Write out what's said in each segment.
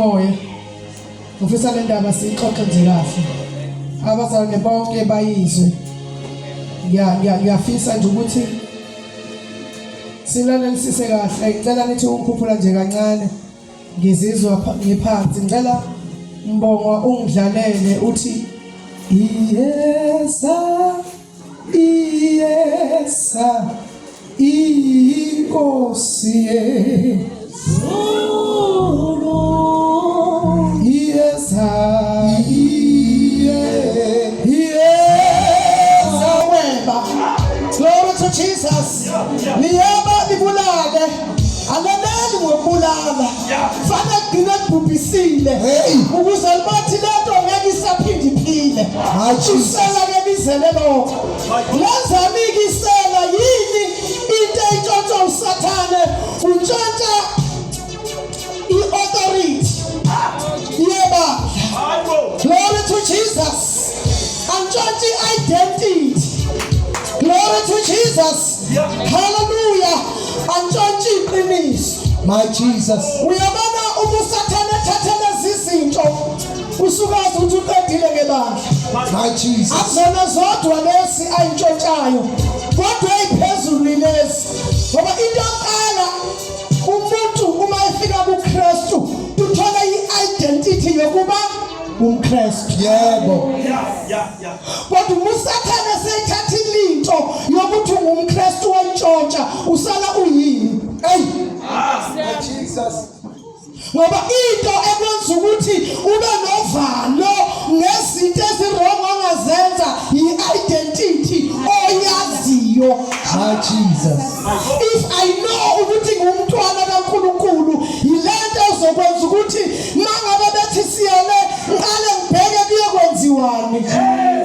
Moya. Ngifisa le ndaba siyixoxe nje kahle. Abazalwane bonke bayizwe. Ngiyafisa nje ukuthi silalelisise kahle. Ngicela nithi ukukhuphula nje kancane. Ngizizwa ngiphansi. Ngicela Mbongwa ungidlalele uthi iyesa iyesa inkosi yezulu iyesa iye iyesa weba. Glory to Jesus. Liyaba libulale, alaneli ngokubulala, fanele kugcine kubhubhisile ukuze libathi lento ngeke isaphinde iphile. Isela ke lizele lokho. Lenzani-ke isela? Yini into eyintshontsha uSathane? Untshontsha i-authority yebandla. Glory to Jesus. Antshontsha i-identity. Glory to Jesus. Hallelujah. Antshontsha iqiniso. My Jesus. Uyabona uma uSathane ethathe lezi zinto, usukazi ukuthi uqedile ngebandla. My Jesus. Akuzona zodwa lesi ayintshontshayo, kodwa eyiphezulu yilezi. Ngoba into yokuqala umuntu uma efika kuKristu uthola i-identity yokuba umKristu. Yebo. Kodwa uma uSathane eseyithatha ilinto yokuthi ungumKristu wayintshontsha, usala uyini? Hey. My Jesus. Ngoba into ekwenza ukuthi ube novalo ngezinto ezi-wrong ongazenza yi-identity oyaziyo. My Jesus. If I know ukuthi ngumntwana kaNkulunkulu, yilento ezokwenza ukuthi mangabe bethi siyele, ngiqale ngibheke kuyokwenziwani.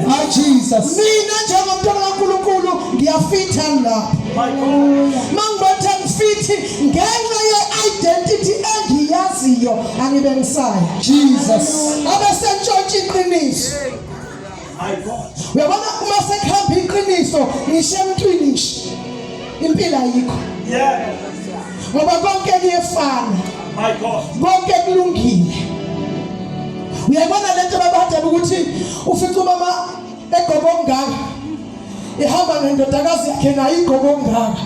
My Jesus. Mina njengomntwana kaNkulunkulu ngiyafitha lapha. Mangibothe ngifithi ngenxa ye-identity engiyaziyo, angibe ngisaya. Jesus. Abesentshontsha iqiniso. Uyabona uma sekuhamba iqiniso ngisho emntwini nje, impilo ayikho. Ngoba konke kuyefana. Konke kulungile. Uyabona lento babadela ukuthi ufica umama egqoke okungaka, ihamba nendodakazi yakhe nayo igqoke okungaka.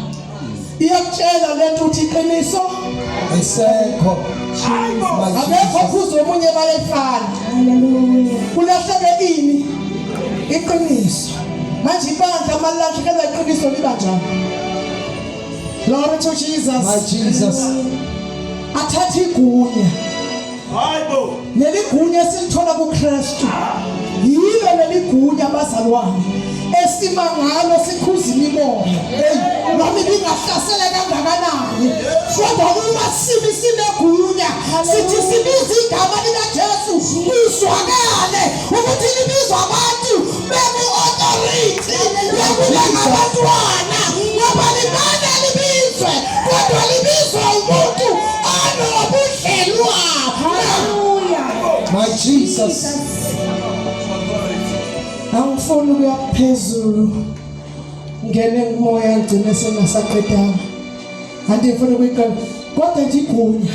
Iyakutshela lento ukuthi iqiniso Ayisekho. Akekho phuzo omunye bayefana. Kulahleke ini? Iqiniso. Manje ibandla malahlekelwa iqiniso liba njani? Glory to Jesus. My Jesus. Athatha igunya. Leli gunya esilithola kuKristu yilo leli gunya, bazalwane, esima ngalo sikhuza imimoya. Hey, noma ibingahlasela kangakanani, kodwa uma simi sinegunya sithi sibiza igama likaJesu, kuzwakale ukuthi libizwa abantu bene-authority yokuba ngabantwana, ngoba limane libizwe, kodwa libizwa umuntu onobudlelwano. Hallelujah. My Jesus. Angifuni ukuya phezulu ngene kumoya ngigcine sengasaqedanga. Andifuni ukuyiqala, kodwa nje igunya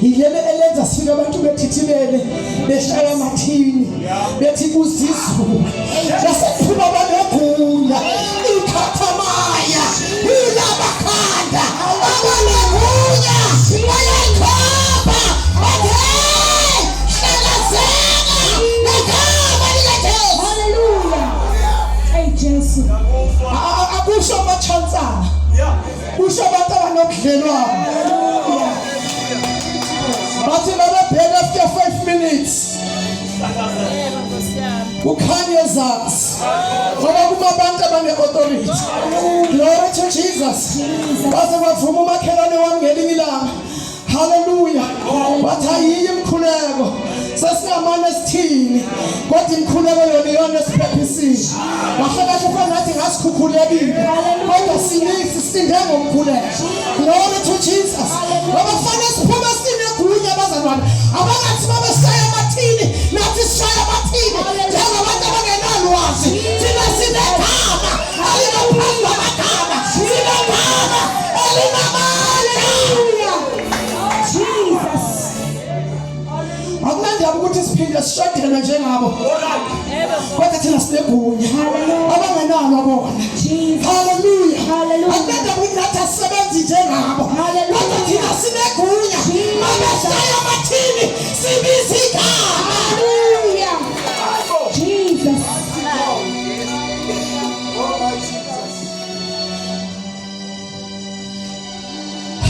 yileli elenza sifike abantu bethithibele, beshaya amathini, bethi kuzizulu, bese kuphuma abanegunya, ikhathamaya ilabakhanda abanegunya bayayikhomba, bathi, "Hey, hlakazeka ngegama likaJesu." Hallelujah. Hey Jesu. Akusho amachansana, kusho abantu abanobudlelwano. Bathi babebheka after 5 minutes kukhanye ezansi, ngoba kuma abantu abane-authority. Glory to Jesus. Baze bavuma umakhelwane wami ngelinye ilanga, haleluya, bathi ayiyi imkhuleko, sesingamane sithini, kodwa imkhuleko yona iyona esiphephisile. Kahle kahle ufana nathi ngasikhukhulekile, kodwa sinisi sisinde ngomkhuleko. Glory to Jesus. Ngoba kufanele siphume sinegunya, abazalwane, abangathi babeshaya amathini, nathi sishaya amathini njengabantu abangenalwazi. Thina sinegama elingaphezu kwamagama, sinegama elinamandla. Jesus. ukuthi siphinde sishodelwe njengabo kodwa thina sinegunya abangenalo bona. Haleluya. Akunandaba ukuthi nathi asisebenzi njengabo kodwa thina sinegunya. Mabeshaya amathini sibiza igama. Haleluya. Jesus.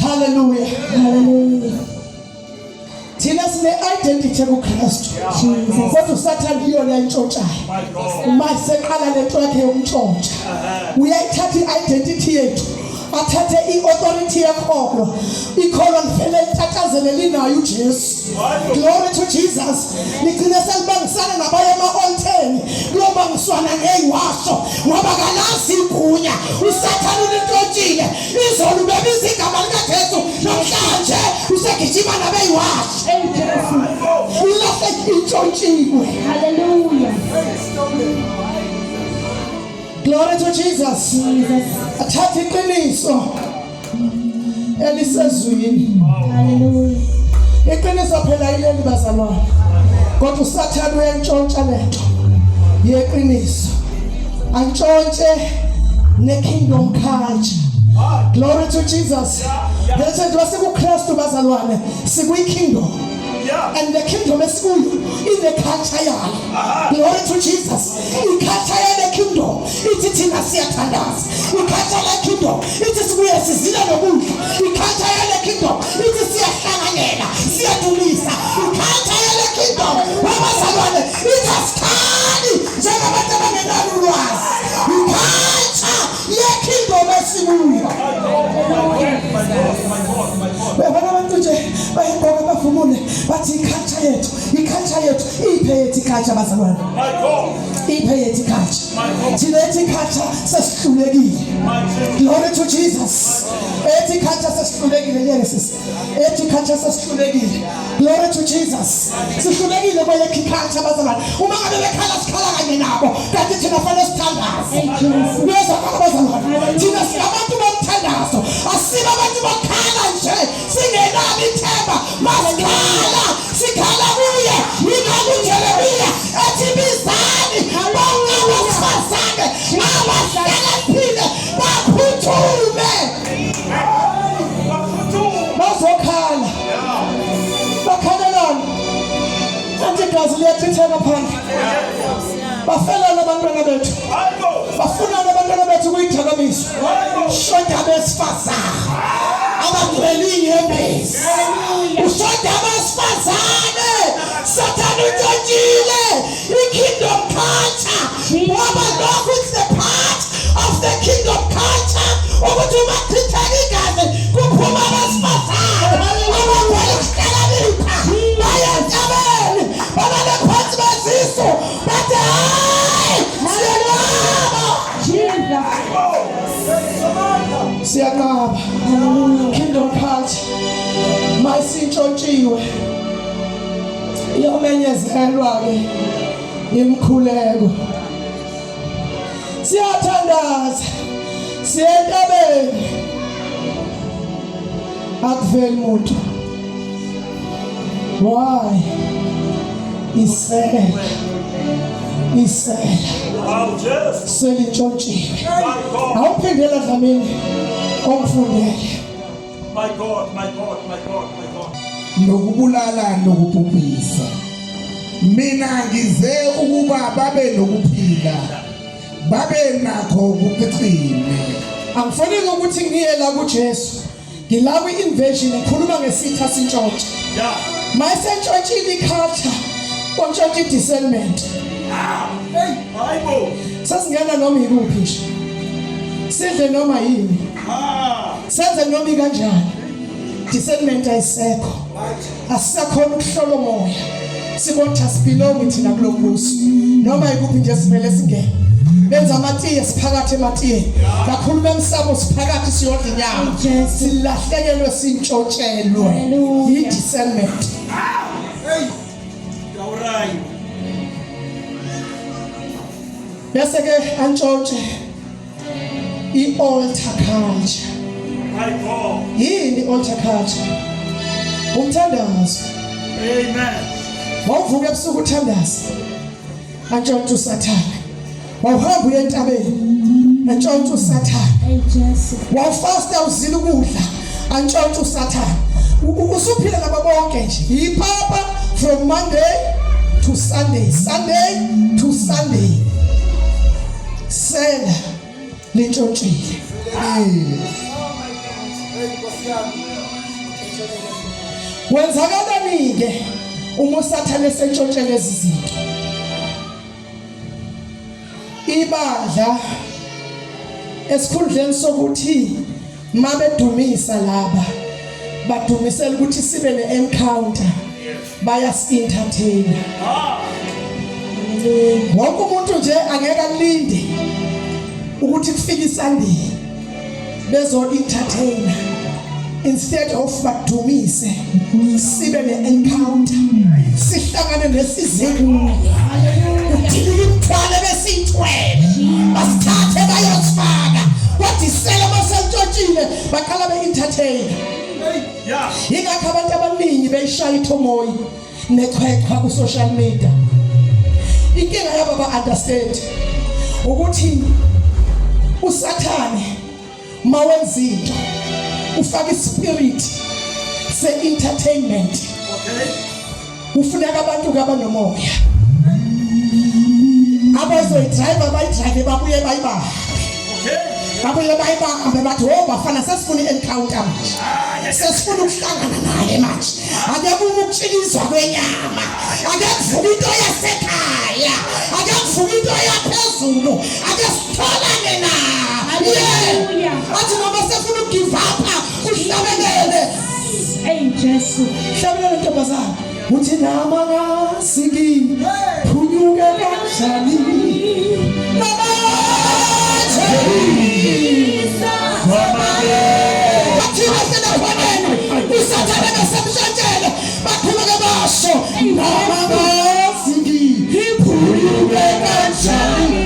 Haleluya. Haleluya. Thina sine identity kuKristu. Kodwa uSathane iyona intshontshayo. Uma seqala lento yakhe yokuntshontsha, uyayithatha i-identity yethu, athathe i-authority yekholwa. Ikholwa livele litatazele linayo uJesu. Glory to Jesus. Ligcine selibangisana nabanye ema-alteni kuyobangiswana ngeyiwasho ngoba kalazi igunya. USathane ulintshontshile. Izolo ubebiza igama likaJesu, namhlanje usegijima nabeyiwasho. Hey Jesu. Ilahle intshontshiwe. Hallelujah. Glory to Jesus. Jesus. Athathe iqiniso elisezwini. Hallelujah. Iqiniso phela ileli bazalwane. Kodwa uSathane uyayintshontsha lento yeqiniso. Antshontshe ne-kingdom culture. Glory to Jesus. Bese nje sikuKristu bazalwane, sikwi-kingdom. And the kingdom esikuyo ine-culture yayo. Glory to Jesus. I-culture yale kingdom ithi thina siyathandaza. I-culture yale kingdom ithi sibuye sizila nokudla. I-culture yale kingdom ithi siyahlanganyela, siyadumisa. I-culture yale kingdom wabazalwane ithi asikhali njengabantu abangenalo ulwazi. I-culture ye-kingdom esikuyo. Uyabona abantu nje bayagqoka bavumule bathi i-culture yethu, i-culture yethu, iphe yethu i-culture bazalwane. Iphe yethu i-culture. Thina ethi i-culture sesihlulekile. Glory to Jesus. Ethi i-culture sesihlulekile yeke sisi. Ethi i-culture sesihlulekile. Glory to Jesus. Sihlulekile kweyethu i-culture bazalwane. Uma ngabe bekhala sikhala kanye nabo, kanti thina fanele sithandaze. Hey Jesu. Uyezwakala bazalwane. Thina singabantu bomthandazo. Asibo abantu bokhala nje singenalo ithemba. Masikhala, sikhala kuye. Yingakho uJeremiya ethi bizani bonke abesifazane abahlakaniphile baphuthume. Bazokhala. Bakhalelana. Kanti igazi liyachitheka phandle. Bafelana abantwana bethu. Bafunana abantwana bethu kuyidakamiswa. Shoda abesifazane abagcwele inyembezi. Ushoda abesifazane. Sathane utshontshile i-kingdom culture. Ngoba lokhu it's the part of the kingdom culture ukuthi uma kuchitheka igazi kuphuma abesifazane abagcwele ukuhlakanipha baye entabeni babale phansi bezisu bathi hayi siyanqaba. Jesus. Siyanqaba. Kingdom culture mayisintshontshiwe iyomenyezelwa ke imkhuleko. Siyathandaza siyentabeni akuveli muntu. Why? Isela, isela selintshontshiwe. Awuphindela Dlamini ongifundele. My God, my God, my God, my God. Nokubulala nokubhubhisa. Mina ngize ukuba babe nokuphila, babe nakho kuchichime. Angifuni ukuthi ngiye la kuJesu, ngila kwi-invasion ngikhuluma ngesitha sintshontsha. Mayisentshontshile i-culture, kwantshontsha i-discernment. Hayibo. Sesingena noma ikuphi nje, sidle noma yini, senze noma ikanjani. Discernment ayisekho, asisakhona ukuhlola umoya, sibona ukuthi asibelongi thina kulo mbuso. Noma ikuphi nje sivele singene. Benza amatiye, siphakathi ematiyeni. Bakhuluma emsamo, siphakathi siyodla inyama. Jesu. Silahlekelwe, sintshontshelwe Hallelujah. i-discernment. Yawurayi. Bese ke antshontshe i-altar culture. My God. Yini i-altar culture? Umthandazo. Amen. Wawuvuka ebusuku uthandaza. Antshontsha uSathane. Wawuhamba uye entabeni. Antshontsha uSathane. Hey Jesu. Wawufasta uzila ukudla. Antshontsha uSathane. Usuphila nabo bonke nje. Yipapa from Monday to Sunday, Sunday to Sunday. Sela lintshontshile. Kwenzakalani-ke uma uSathane esentshontshe lezi zinto? Ibandla esikhundleni sokuthi mabedumisa laba badumisela ukuthi sibe ne-encounter bayasi-entertainer. Wonke umuntu nje angeke alinde ukuthi kufike iSunday bezo entertainer instead of badumise sibe ne-encounter sihlangane nesizekuye udilike imithwalo ebesiyithwele basithathe bayosifaka kodwa isela maselitshontshile baqala be-entertainer yingakho abantu abaningi beyishaya ithomoyi nechwechwa ku-social media inkinga yabo ba-understand ukuthi usathane mawenza into ufaka ispirit se-entertainment kufuneka abantu ke abanomoya abazoyidrayiva bayidrayive babuye bayibambe babuye bayibambe bathi wo bafana sesifuna i-encounter manje sesifuna ukuhlangana naye manje ake kume ukutshilizwa kwenyama ake kuvuka into yasekhaya ake kuvuka into yaphezulu ake sitholane naye athi noma sefuna ukugive up kuhlabelele Hey Jesu hlabelele ntombazana uthi nama ngasiki phunyuke kanjani Bathina selakhoneni usathane besemshantshele baqhubeke basho noma ngasiki phunyuke kanjani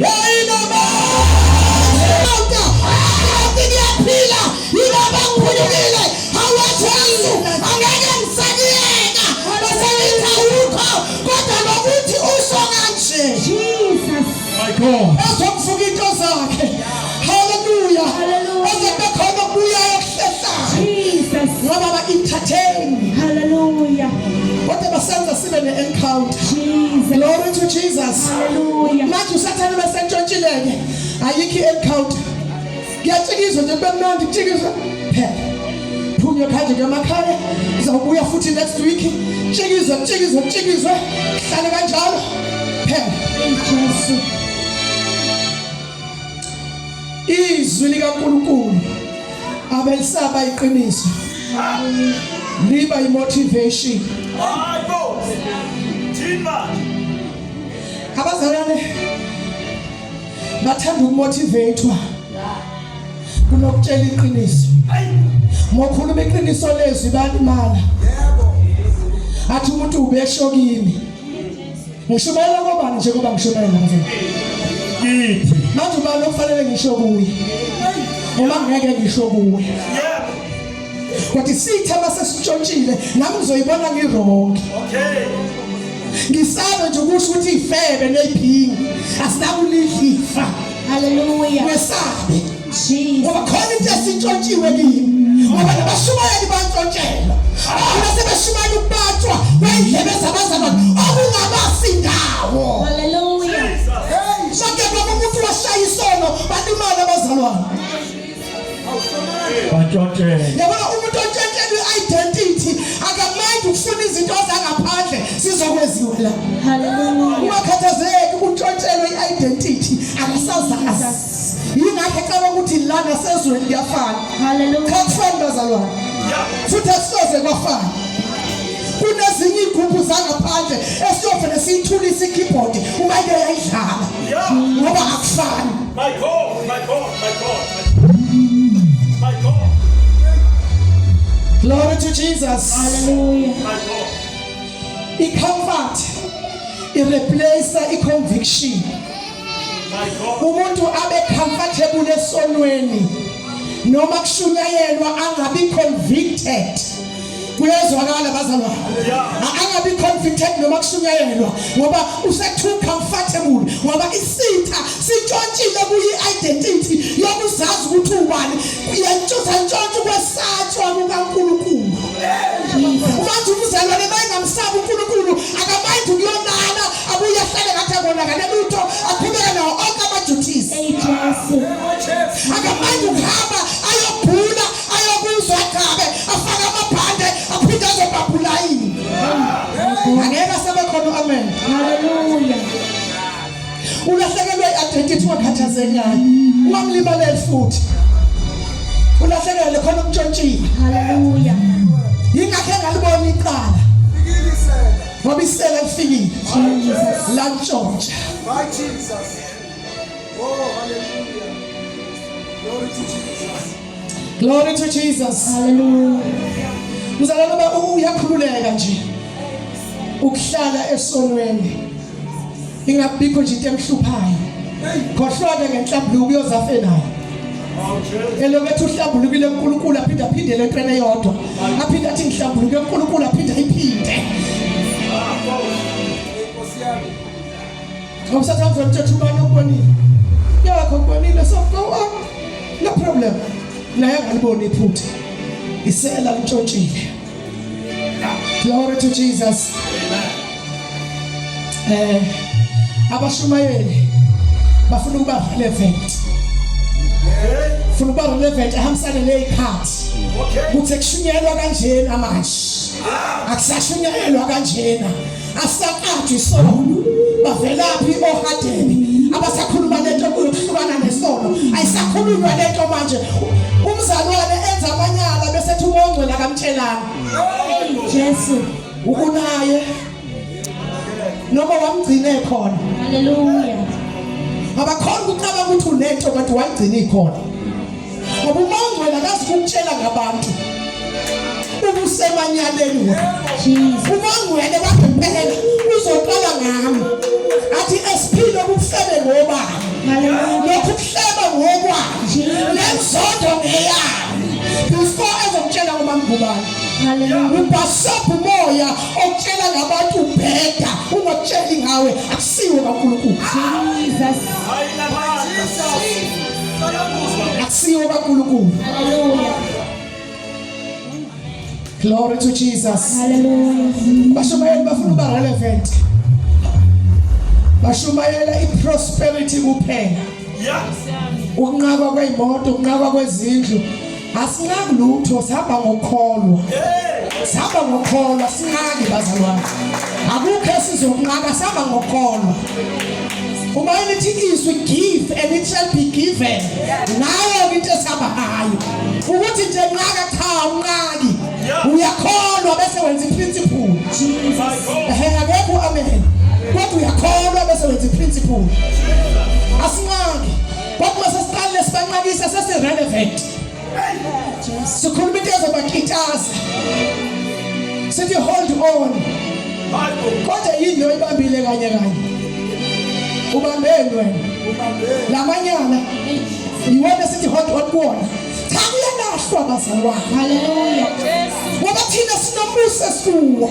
hey noma ngiyaphila yilaba ngiphunyukile hawajesu angeke ngisakuyeka basengithi awukho kodwa nokuthi usho kanje Jesus My God. Ezokuvuka into zakhe. Hallelujah. Hallelujah. Ezokuba khona okubuyayo okuhlehlayo. Jesus Ngoba ba entertain. Hallelujah Kodwa basenza sibe ne encounter. Jesus Glory to Jesus. Hallelujah Manje usathane besentshontshileke. Ayikho i-encounter. Kuyatshikizwa nje kube mnandi kutshikizwa. Phela. Phunywe khanje ke emakhaya. Uzawubuya futhi next week. Tshikizwe, tshikizwe, tshikizwe. Hlale kanjalo. Phela. Hey Jesu Izwi likaNkulunkulu abelisaba iqiniso. Liba imotivation. Hayibo. Thini manje? Abazalwane bathanda ukumotivatewa kunokutshela iqiniso. Ngokhuluma iqiniso lezwi balimala. Athi umuntu ubesho kimi. Ngishumayela kobani njengoba ngishumayela manje? Kithi. Manje ubani okufanele ngisho kuye? Uma ngeke ngisho kuwe. Yebo. Kodwa isitha masesitshontshile nami ngizoyibona ngiwrong. Okay. Ngisabe nje ukusho ukuthi ifebe neyiphingi asinakulidla ifa. Hallelujah Ngesabe. Jesus Ngoba khona into esintshontshiwe kimi. Ngoba nabashumayeli bantshontshelwa. Abanye sebeshumayela ukubatshwa kwendlebe zabazalwane okungabasindawo. Hallelujah Jesus. Sonke ngoba umuntu washaya isono balimala abazalwane. Bantshontshela. Yabona umuntu ontshontshelwe i-identity akamind ukufuna izinto zangaphandle sizokweziwa la. Hallelujah Ungakhathazeki untshontshelwe i-identity akasazazi. Yingakho ecabanga ukuthi la nasezweni kuyafana. Hallelujah Cha kufani bazalwane. Yeah. Futhi asisoze kwafana. Kunezinye iy'gubhu zangaphandle esiyovele siyithulise i-keyboard uma ike yayidlala. Yeah. Ngoba akufani. My God, my God, my God. My God. Glory to Jesus. Hallelujah My God. I-comfort i-replace i-conviction. My God. Umuntu abe comfortable esonweni noma kushunyayelwa angabi convicted. Kuyezwakala bazalwane. Yeah. Angabi convicted noma kushunyayelwa ngoba use too comfortable ngoba isitha sintshontshile kuyi identity yokuzazi ukuthi ubani uyantshontsha ntshontsha ukwesatshwa kukaNkulunkulu. Manje umzalwane mayengamsabi uNkulunkulu akamayindi ukuyolala abuye ahlale ngathi akonakale lutho aqhubeke nawo onke ama-duties. Akamayindi ukuhamba ayobhula ayokuzwa achabe afake amabhande aphinde azobhabhula yini. Angeke asabe khona u-amen. Hallelujah. Ulahlekelwe i-identity ungakhathazeki ngayo. Ungamlibaleli futhi. Ulahlekelwe khona umtshontshile. Hallelujah. Yingakho engalibona icala. Ngoba isela lifikile. Jesus. Lantshontsha. My Jesus. Oh, hallelujah. Glory to Jesus. Glory to Jesus. Hallelujah. Mzalwane uba uyakhululeka nje ukuhlala esonweni. Ingabikho nje into emhluphayo. Khohlwa-ke ngenhlambuluko uyoze afe nayo. Elokhu ethi uhlambulukile kuNkulunkulu aphinde aphindele entweni eyodwa. Aphinde athi ngihlambuluke kuNkulunkulu aphinde ayiphinde. Ngoba sathane uzomthetha ubani okubonile. Yakho kubonile so go on. No problem. Naye angaliboni iphutha. Isela lintshontshile. Glory to Jesus. Abashumayeli bafuna ukuba relevant. Funa ukuba relevant ahambisane nezikhathi. Kuthi kushunyelwa kanjena manje. Akusashunyelwa kanjena. Asaqajwa isono. Bavelaphi ohadeni abasakhuluma lento yokuhlukana nesono. Ayisakhulunywa lento manje. Umzalwane enza amanyala bese ethi uMongcwele akamtshelanga. Hey, Jesu. Ukunaye noma wamgcine khona. Hallelujah. Abakhona ukucabanga ukuthi unento kanti wayigcina ikhona. Ngoba uMongcwele akazi ukutshela ngabantu. Ubusemanyaleni wena. Jesus. UMongcwele wangempela uzoqala ngami. Athi esiphile ubufebe ngobani. Hallelujah. Lokhu kuhleba ngokwani. Lenzondo ngeyami. Before ezomtshela ngomamgubani. Hallelujah. Ubhasobha umoya okutshela ngabantu ubheda ungakutsheli ngawe akusiwo kaNkulunkulu. Jesus. Akusiwo kaNkulunkulu. Hallelujah. Glory to Jesus. Hallelujah. Bashumayeli bafuna ukuba relevant. Bashumayela iprosperity kuphela. Ukunqaba kwezimoto, ukunqaba kwezindlu. Asinqaki lutho, sihamba ngokukholwa. Sihamba ngokukholwa, sinqaki bazalwane. Akukho esizokunqaka, sihamba ngokukholwa. Uma lithi izwi give and it shall be given. Nayo into esihamba ngayo. Ukuthi nje nqaka cha unqaki. Uyakholwa bese wenza iprinciple. Jesus. Ehe akekho amen. Kodwa uyakholwa bese wenza iprinciple. Asinqaki. Kodwa mase siqale sibanqakisa sesi relevant. Sikhuluma into ezobakitaza. Sithi hold on. Kodwa yini lo ibambile kanye kanye? Ubambeni wena. Lamanyala iwona sithi hold on kuwona. Cha kuyalahlwa bazalwane. Hallelujah. Ngoba thina sinombuso esikuwo.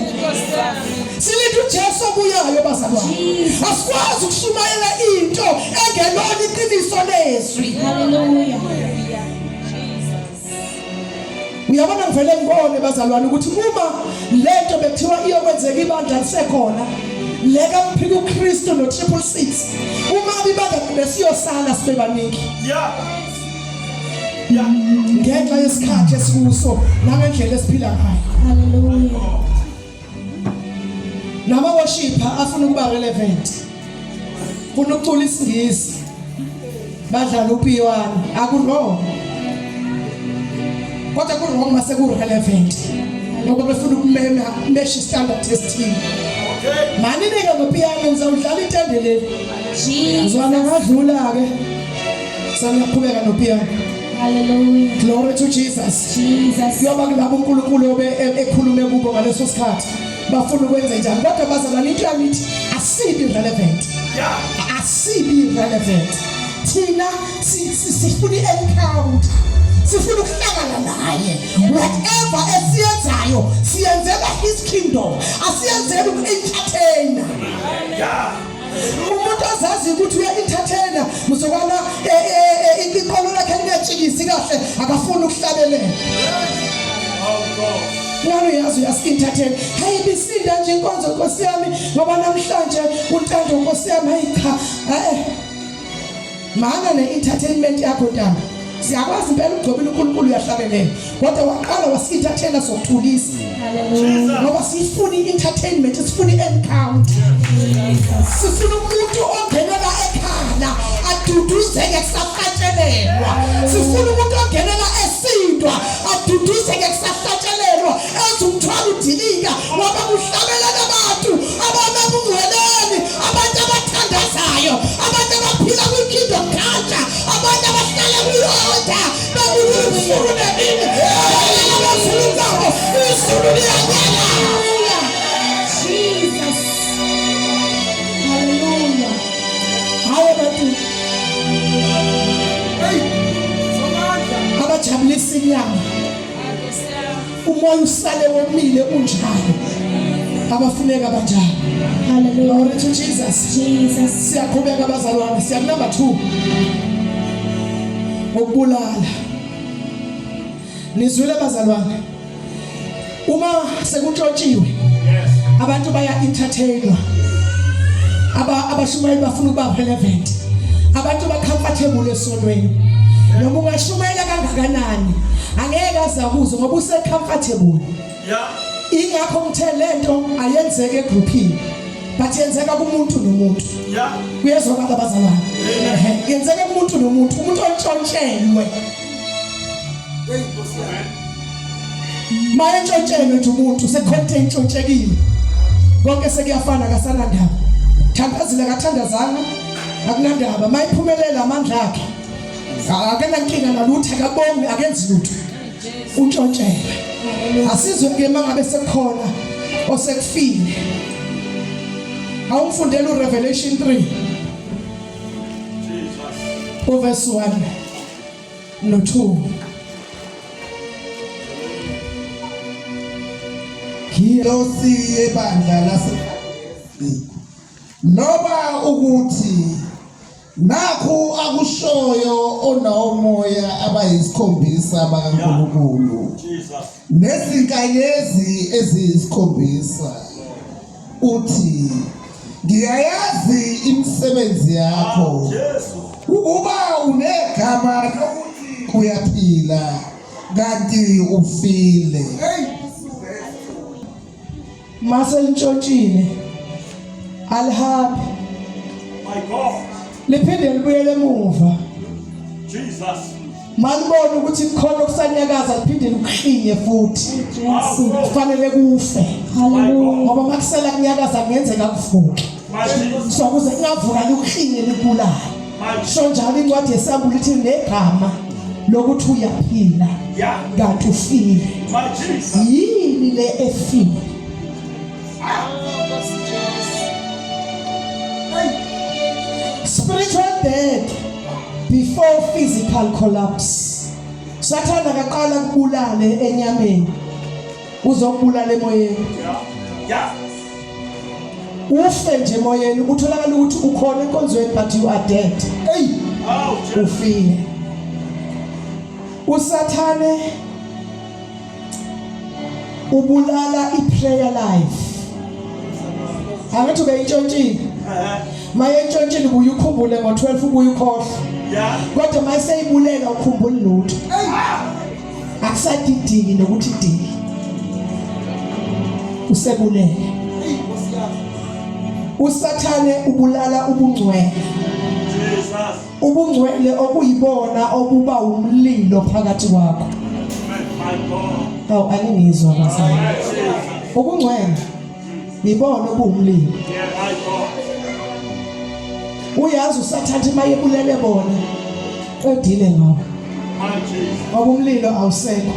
Silinde uJesu obuyayo bazalwane. Asikwazi ukushumayela into engelona iqiniso lezwi. Hallelujah. Uyabona ngivele ngibone bazalwane ukuthi uma lento bekuthiwa iyokwenzeka ibandla lisekhona leka mphika uKristu no 666 uma ibandla besiyosala sibe baningi ngenxa yesikhathi esikuso nangendlela esiphila ngayo. Hallelujah. Nama worshipper afuna ukuba relevant. Funa ukucula isingisi. Badlala upiano, aku wrong. Kodwa ku wrong mase ku relevant. Ngoba befuna ukumema mesha standard esithile. Mani nike ngopiano ngizawudlala itende leli. Jesus. Zwana ngadlula ke. Sengiyaqhubeka nopiano. Hallelujah. Glory to Jesus. Jesus. Kuyoba kulabo uNkulunkulu obe ekhulume kubo ngaleso sikhathi bafuna ukwenza njani kodwa bazalwane into yami ithi asibi relevant. Asibi relevant. Thina sifuna i-encounter. Sifuna ukuhlangana naye. Whatever esiyenzayo siyenzela his kingdom. Asiyenzeli uku-entertain. Umuntu ozazi ukuthi uya entertainer mzukwana eh, eh, eh, iqolo lakhe lingatshikisi kahle akafuni ukuhlabelela. Ngani uyazi uyasi-entertain. Hayi ibisinda nje inkonzo Nkosi yami ngoba namhlanje uNtando Nkosi yami hayi cha. Eh Mana ne-entertainment yakho ntanga. Siyakwazi impela ukugcobela uNkulunkulu uyahlabelela. Kodwa waqala wasi-entertainer sokuthulisa. Hallelujah. Ngoba sifuna i-entertainment, sifuna i-encounter. Sifuna umuntu ongenela ekhala aduduzeke kusahlatshelelwa. Sifuna umuntu ongenela esindwa aduduzeke kusahlatshelelwa eze umthwalo udilika ngoba kuhlabelela abantu abanobungcweleni, abantu abathandazayo, abantu abaphila kwi-kingdom culture, abantu abahlala kwi-altar bebukela ubusuku nemini, abahlala bezulu zabo, izulu liyanyakaza. Hallelujah. Jesus. Hallelujah. Hayi abantu abajabulisa inyama umoya usale womile unjalo abafuneka abanjalo. Hallelujah. Glory to Jesus. Jesus. Siyaqhubeka bazalwane, siya number 2. Ukubulala. Nizwile bazalwane. Uma sekuntshontshiwe abantu baya entertainwa. Aba abashumayeli bafuna ukuba relevant. Abantu ba comfortable esonweni. Noma ungashumayela kangakanani angeke azakuze ngoba use comfortable. Yeah. Ingakho ngithe lento ayenzeke egroupini but yenzeka kumuntu nomuntu. Yeah. Kuyezwakala bazalwane. Ehe, yenzeka kumuntu nomuntu, umuntu ontshontshelwe. Maye ntshontshelwe nje umuntu sekhonte intshontshekile. Konke sekuyafana akasanandaba. Thandazile akathandazanga akunandaba. Mayiphumelela amandla akhe. Akanankinga nalutho akabongi akenzi lutho. Untshontshelwe. Asizwe ke mangabe sekukhona osekufile. Awumfundela uRevelation 3. Jesus. Uverse 1 no 2. Ingelosi yebandla lase Loba ukuthi nakhu akushoyo onawomoya abayisikhombisa bakaNkulunkulu Jesus. nezinkanyezi eziyisikhombisa uthi ngiyayazi imisebenzi yakho Jesu. ukuba unegama lokuthi uyaphila kanti ufile. Mase lintshontshile alihambi My God. liphinde libuyele emuva. Jesus. Malibona ukuthi kukhona okusanyakaza liphinde likuhlinye futhi. Jesu. Kufanele kufe. Hallelujah. Ngoba makusela kunyakaza kungenzeka kuvuke. My Jesus. So kuze kungavuka likuhlinye likubulale. My So njalo incwadi yesambulo ithi negama lokuthi uyaphila Yeah. kanti ufile. My Jesus. Yini le efile? Spiritual death before physical collapse. Sathana akaqala kubulale enyameni. Uzokubulala emoyeni. Yeah. Yeah. Ufe nje emoyeni utholakala ukuthi ukhona enkonzweni but you are dead. Hey, Oh, Jesus. Ufile. Usathane ubulala iprayer life. Angathi ubeyintshontshile. Maye entshontshile ubuye ukhumbule ngo12 ubuye ukhohlwe. Yeah. Kodwa mayeseyibulela ukhumbula lutho. Akusadidiki nokuthi diki. Usebulele. Usathane ubulala ubungcwele. Jesus. Ubungcwele okuyibona obuba umlilo phakathi kwakho. My God. Awu aningizwa bazalwane. Jesus. Ubungcwele yibona obuwumlilo. Yeah, my God. Uyazi usathane mayebulele bona qedile ngawo. My Jesus. Ngoba umlilo awusekho.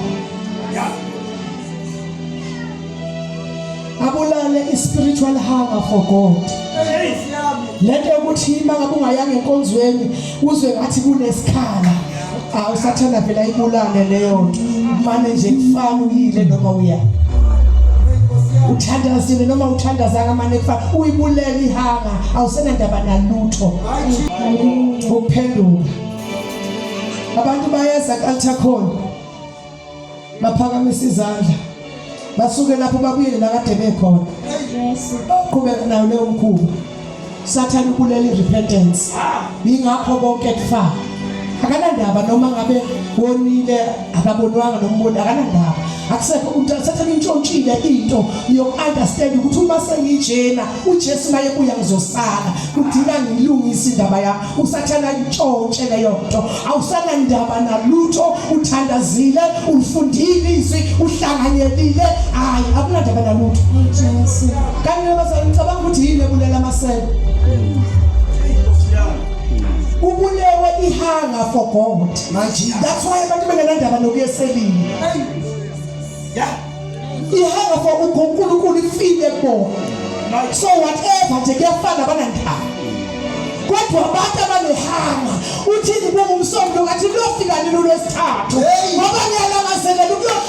Yeah. Abulale i-spiritual hunger for God. Hey. Lento yokuthi uma ngabe ungayanga enkonzweni uzwe ngathi kunesikhala. Awu sathana vele ayibulale leyo nto. Mane nje kufana uyile noma uya. Uthandazile noma uthandazanga mane kufa uyibulela ihanga awusenandaba nalutho. Ukuphenduka. Abantu bayeza ku-altar call. Baphakamisa izandla. Basuke lapho babuyele la kade bekhona. Qhubeka nayo leyo mkhuba. Sathane ubulela i-repentance. Yingakho konke kufana. Akanandaba noma ngabe wonile akabonwanga nomboni akanandaba. Akusekho umuntu sathane intshontshile into yoku-understand ukuthi uma sengijena uJesu mayebuya ngizosala. Kudinga ngilungise indaba yami. Usathane ayintshontshe leyo nto. Awusanandaba nalutho uthandazile ulifundile izwi uhlanganyelile hayi akunandaba nalutho. Jesu. Kanti nabazali ngicabanga ukuthi yini ebulela amasela. Ubulewe ihanga for God. That's why abantu bengenandaba nokuyeselile. Ihanga for uNkulunkulu ifile kubona. So whatever nje kuyafana banandaba. Kodwa abantu abanehanga uthini kungumsombuluko athi luyofika nini ulwesithathu ngoba ngiyalangazelela ukuyohlala